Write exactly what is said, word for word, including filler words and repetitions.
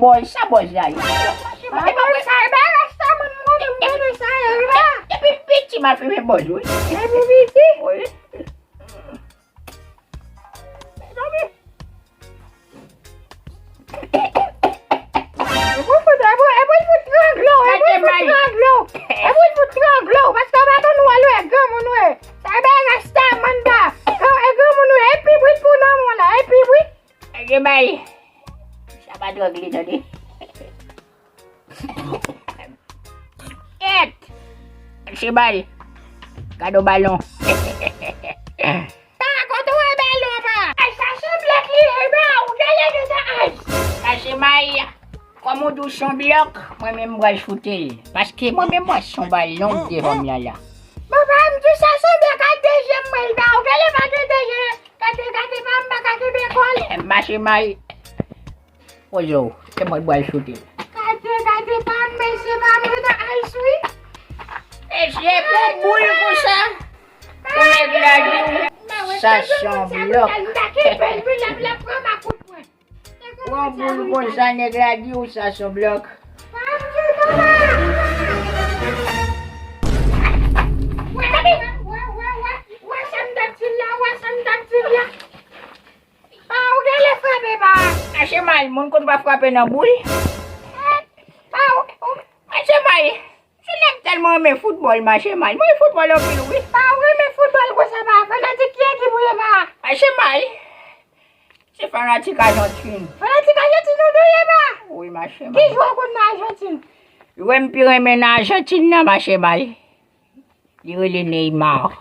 Bòz, sa bòz la ye? Sa e bagay Rasta, mwen, mwen, mwen, mwen, sa e la. Depi piti, m ap fimen bòz, wi. Depi piti? Wi. Mezanmi. E pou l fout, e pou, e pou l fout tranglo, e pou l fout tranglo. E pou l fout tranglo, paske w pa konn wè l, wè granmoun, wè. Sa e bagay Rasta, manda. E granmoun, wè, e pibrit pou nanm w la, e pibrit. Gade bay. Sa pa dwòg li, tande. Et! Mache bay. Gade yon balon. Pa kote w wè balon pa. Ay, sa se blòk li ye, ba, ou gade de sa, ay. Mache bay. Kòm ou di w se yon blòk, mwen menm m pral choute l. Paske mwen menm mwen se yon balon devan m la la. Bon, pa m di sa se yon blòk ak de je m mwen, ba, ou gade pa gen de je. Gade, gade, pa m pa ka kenbe kò l. Mache bay. Poze w, se mwen k pral choute l. Gade, gade, pa m, mesye, pa m nan ice, wi. Mesye, pou boul konsa. Pou nèg la di w, sa se yon blòk. Pou boul konsa, nèg la di w, sa se yon blòk. Pa m di nou la. Wè, wè, wè, wè, wè, wè sa m t ap di l la, wè sa m t ap di l la. Pa, ou genlè frape, pa. Mache mal, moun konn pa frape nan boul. Pa, ou, ou. Mache mal, se nèg tèlman renmen foutbòl, mache mal. Mwen foutbòl anpil, wi. Pa, ou renmen foutbòl konsa, pa. Fanatik ki ekip ou ye, pa? Mache mal, se fanatik Ajantin. Fanatik Ajantin ou te ye, pa? Wi, mache mal. Ki jwè ou konn nan Ajantin? Jwè m pi renmen nan Ajantin nan, mache mal. Li rele Neymar.